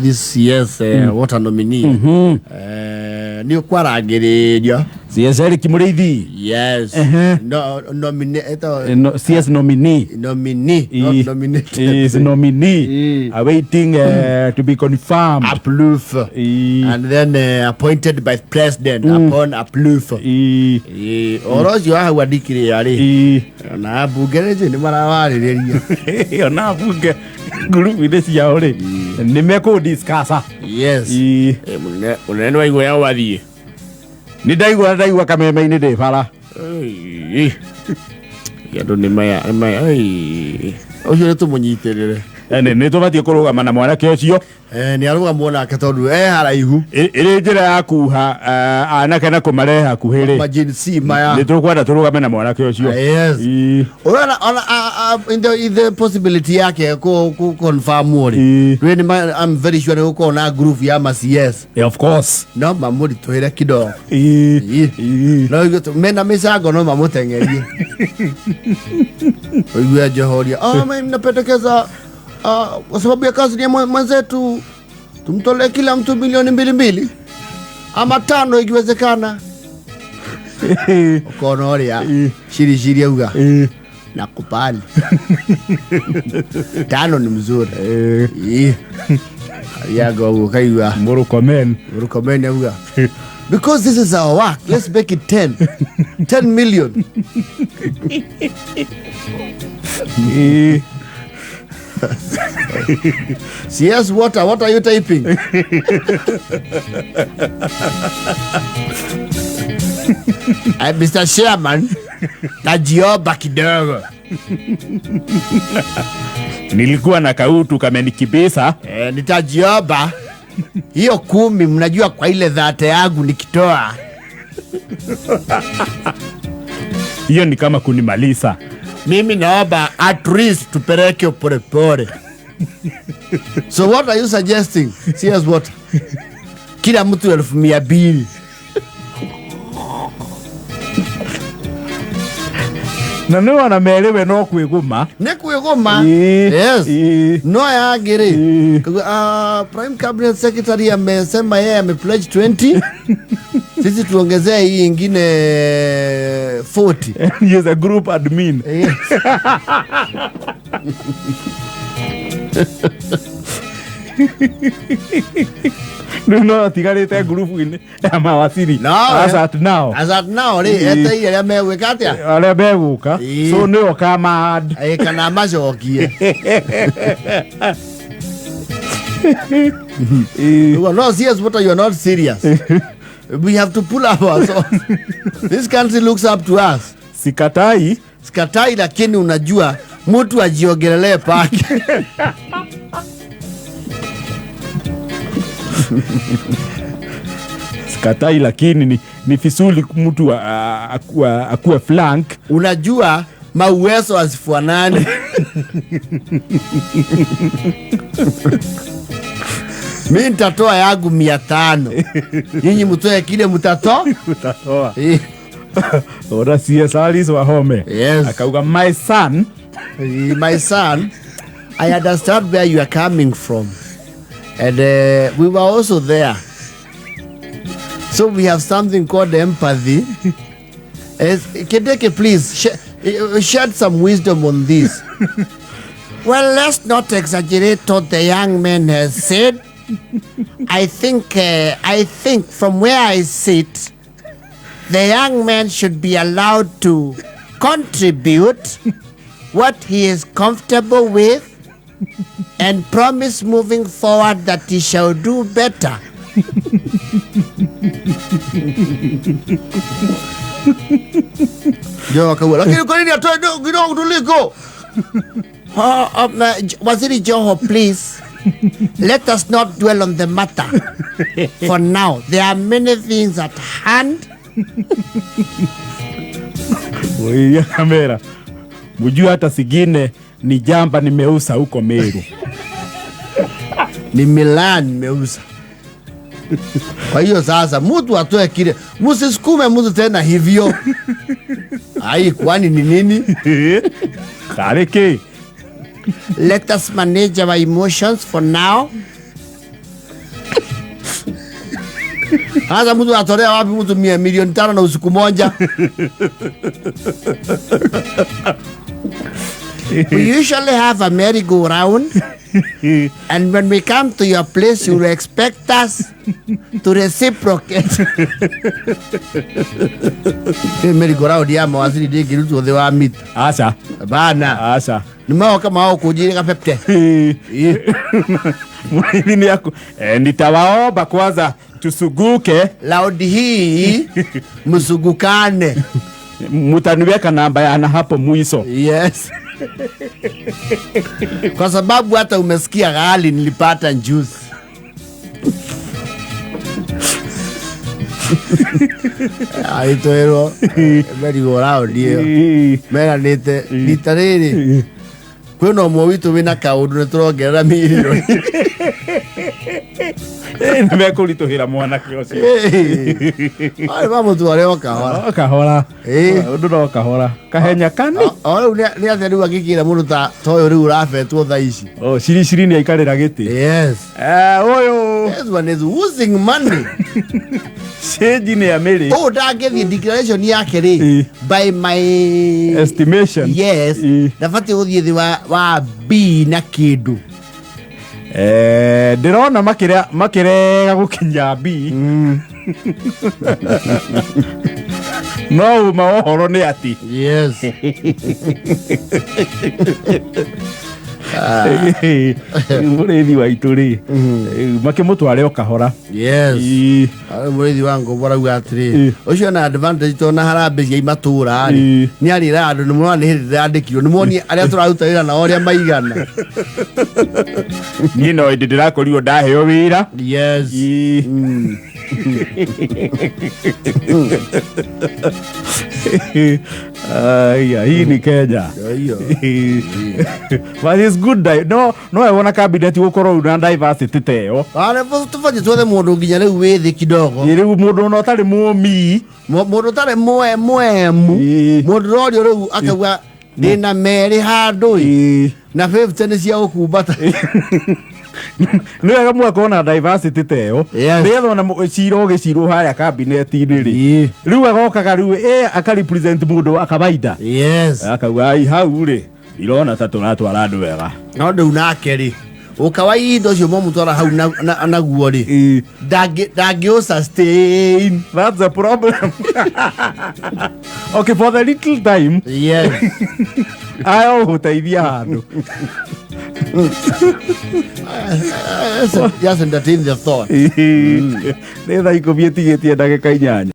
This CS water nominee nĩ ũkwarangĩrĩria. CS Eric Mũrĩithi. Yes. Ehe. No, Eh, no, CS nominee. Nominee, not nominated. Is nominee awaiting to be confirmed. Approve. And then appointed by president upon approve. Ũhoro ũcio wa hau andikire rĩ, ona mbunge rĩ nĩ marawarĩrĩria. Ona bunge ngurubu-inĩ ciao rĩ nĩ mekũdiscussa. Yes. Mũnene nĩ waigua ya wathiĩ. Nĩ ndaigua kameme-inĩ ndĩ bara. Ĩĩ. Andũ nĩ maya nĩ maya ĩĩ. Ũcio nĩ tũmũnyitĩrĩre. Nĩ tũbatiĩ kũrũgama na mwanake ũcio. Nĩ arũgamwo nake tondũ e haraihu. Ĩrĩ njĩra ya kuha anake na kũmarehe hakuhĩ rĩ, Majinsi maya. Nĩ tũkwenda tũrũgame na mwanake ũcio. Yes. Ona ona in the possibility yake ku confirm rĩ. Rĩ nĩ I'm very sure nĩ gũkorwo na group ya ma CS. Yeah, of course. No mamũritũhĩre kidogo. No igue mena mĩcango no mamũteng'erie. Ũigue Johoria. Ah, mimi napendekeza, kwa sababu ya kazi ni ya mwenzetu tumtolee kila mtu milioni 2 2 ama 5 ikiwezekana. Ũkona ũrĩa Shirishiri auga, nakubali, 5 ni mzuri. Yago ũguo kaigua. Mũrũkomen. Murkomen auga, because this is our work, let's make it 10 10 million. CS water, what are you typing? Mr. Chairman, najiomba kidogo. Nilikuwa na kautu kamenikibisa. Nitajiomba hiyo 10, mnajua kwa ile dhate yangu nikitoa. Hiyo ni kama kunimaliza. Mimi naomba at least tupeleke polepole. So what are you suggesting? CS water. Kila mtu 200,000. Na nĩ wona merĩwe no kwĩgũma. Nĩ kwĩgũma. Yes. No yangĩ rĩ, Prime Cabinet Secretary amesema yeye amepledge 20, sisi tuongezee hii ingine 40. He is a group admin. Yes. Rĩu no atigarĩte ngurubu-inĩ ya mawaziri. No, As at now. As at now rĩ, eteire arĩa megwĩka atĩa? Arĩa megũka. So nĩo kamad. Kana macokie. Well, no, serious, but you are not serious. We have to pull up ourselves. This country looks up to us. Sikatai. Sikatai, lakini unajua mtu ajiongerelee pake. Sikatai, lakini ni vizuri mtu akuwe flank. Unajua mauwezo hazifanani. Mi nitatoa yangu 500. Nyinyi mtoe kile mtatoa. Mtatoa. Ora CS Alice Wahome. Yes. Akauga, my son. My son, I understand where you are coming from. And we were also there. So we have something called empathy. As, Kindiki, please, shed some wisdom on this. Well, let's not exaggerate what the young man has said. I think from where I sit, the young man should be allowed to contribute what he is comfortable with and promise moving forward that he shall do better. Ndio akaua. Lakini kwa nini atoe kidogo tuliko? Waziri Joho, please. Let us not dwell on the matter for now. There are many things at hand. Oya kamera. Mjua hata sigine ni jamba nimeusa huko Meru. Ni Milan nimeusa. Kwa hiyo sasa mtu atoe kile, msisukume mtu tena hivyo. Ai, kwani ni nini? Kareke. Let us manage our emotions for now. Sasa mtu atolea wapi mtu 500,000 na usiku moja? We usually have a merry-go-round, and when we come to your place, you will expect us to reciprocate. Hii merry-go-round ya mawaziri ndĩngĩrutwo thĩ wa mita. Aca. Bana. Aca. Nĩ magoka mao kũnjĩrĩga pepte. Mũrĩithi nĩ aku nitawaomba kwanza tusuguke. Laundi hii msugukane. Mutaniweka namba yana hapo mwiso. Yes. Kwa sababu hata umesikia ghali nilipata njuzi. Aitwĩrwo merry-go-round ĩyo meranĩte rita rĩrĩ kwĩna ũmwe witũ wĩna kaũndũ nĩ tũrongerera mirioni. Nĩ mekũritũhĩra mwanake ũcio. Arĩ mamũtware o kahora. O kahora. Ĩĩ. Ũndũ no kahora kahenya kani. O rĩu nĩ atĩa rĩu angĩkĩra mũndũ ta ũyũ rĩu ũrabetwo thaa ici? Oh, ciriciri nĩ aikarĩra gĩtĩ. Yes. Ũyũ. This one is losing money. Change nĩ amĩrĩ. Ũũ ndangĩthiĩ declaration yake rĩ, Ĩĩ. by my estimation. Yes. Ĩĩ. Ndabatiĩ gũthiĩ thĩ wa B na kĩndũ. Ndĩrona makĩrega gũkinya B. No uma wa ũhoro nĩ atĩ Yes. Mũrĩithi wa itũ rĩ, makĩmũtware o kahora. Yes. Ĩĩ. Arĩ mũrĩithi wa ngũmbo arauga atĩrĩ, Ĩĩ. ũcio na advantage tondũ na harambĩ cia imatũra rĩ, Ĩĩ. nĩ arĩra andũ nĩ mona nĩ hĩndĩ ndĩrandĩkirwo nĩ monie arĩa tũraruta wĩra nao ũrĩa maigana. Niĩ no hĩndĩ ndĩrakorirwo ndaheo wĩra. Yes. Ĩĩ. Aya, hii ni Kenya. Iyo. But it's good no wona cabinet gũkorwo na diversity ta ĩyo. Arĩ tũbatiĩ twethe mũndũ nginya rĩu wĩ thĩ kidogo. Ĩ, rĩu mũndũ ona ũtarĩ mũmi. Mũndũ ũtarĩ mwemu. Ĩĩ. Mũndũ ũrorio rĩu akauga ndĩna merĩ handũ ĩ. Ĩĩ. Na 50 nĩ cia gũkumbata. Nĩ wega mwakorwo na diversity ta ĩyo. Yes. Nĩgetha ona cira ũgĩcirwo harĩa cabinet-inĩ rĩ, Ĩĩ. rĩu agokaga rĩu akarepresent mũndũ wa kawaida. Yes. Akauga ai hau rĩ irona ta tũratwara andũ wega. No rĩu nake rĩ ũkawaida ũcio mamũtwara hau naguo rĩ, Ĩĩ. ndangĩ sustain. That's the problem. Okay, for the little time. Yes. Aya ũgũteithia handũ. Just entertain the thought. Nĩ thaa 10 ĩtigĩtie ndagĩka 8.